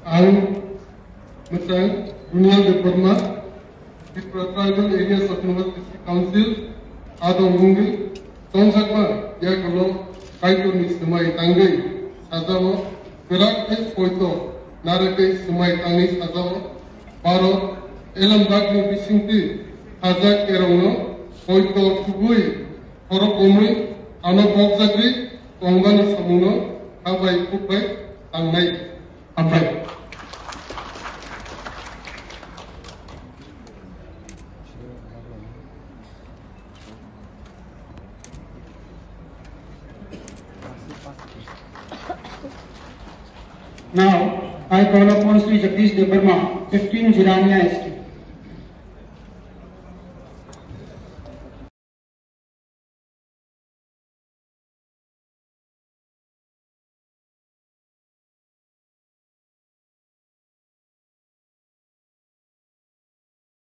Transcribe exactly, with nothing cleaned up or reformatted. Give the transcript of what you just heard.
Ang Mwchang Daniel Debbarma, Tripura Tribal Areas Autonomous District Council, adong wngwi tongjakma yagulo Kaitorni swmai tangwi sajao, kwrak khe poito narwgwi swmai tangwi sajao. Bharat Elambagni bisingtwi hajak kerongno poito kubui khorok omwi ano pokjagwi tongmani samungno habai khukbai tangnai. Hambai. Now, I call upon Shri Jagdish Debbarma, fifteen Jirania Street.